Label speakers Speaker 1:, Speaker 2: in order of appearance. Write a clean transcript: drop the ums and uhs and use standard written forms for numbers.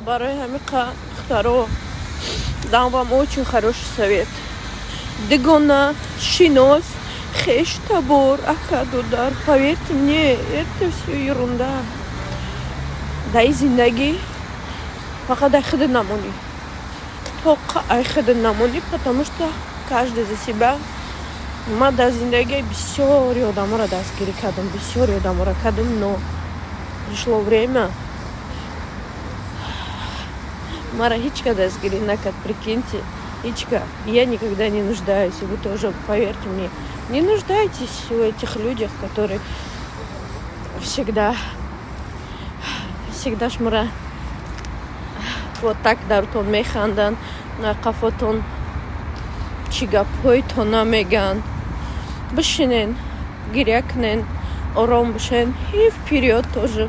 Speaker 1: Барои ҳамиқа, духтаро, дам вам очень хороший совет: дигона, шинос, хеш, табор, ака, дудар, поверьте мне, это все ерунда. Дар зиндагӣ фақат ай худат намонӣ, тоқа ай худат намонӣ, потому что каждый за себя. Ман дар зиндагӣ бисёри одаморо дастгирӣ кардам, бисёри одаморо кардам, но пришло время, мара ҳеч ка дастгирӣ накард, прикиньте, ҳеч ка. Я никогда не нуждаюсь, и вы тоже, поверьте мне, не нуждайтесь в этих людях, которые всегда, всегда шумора вот так дарутон механданд, қафотон чӣ гапҳоитон намегӯянд. Бишинен, гиря кунен, ором бошен и вперед тоже.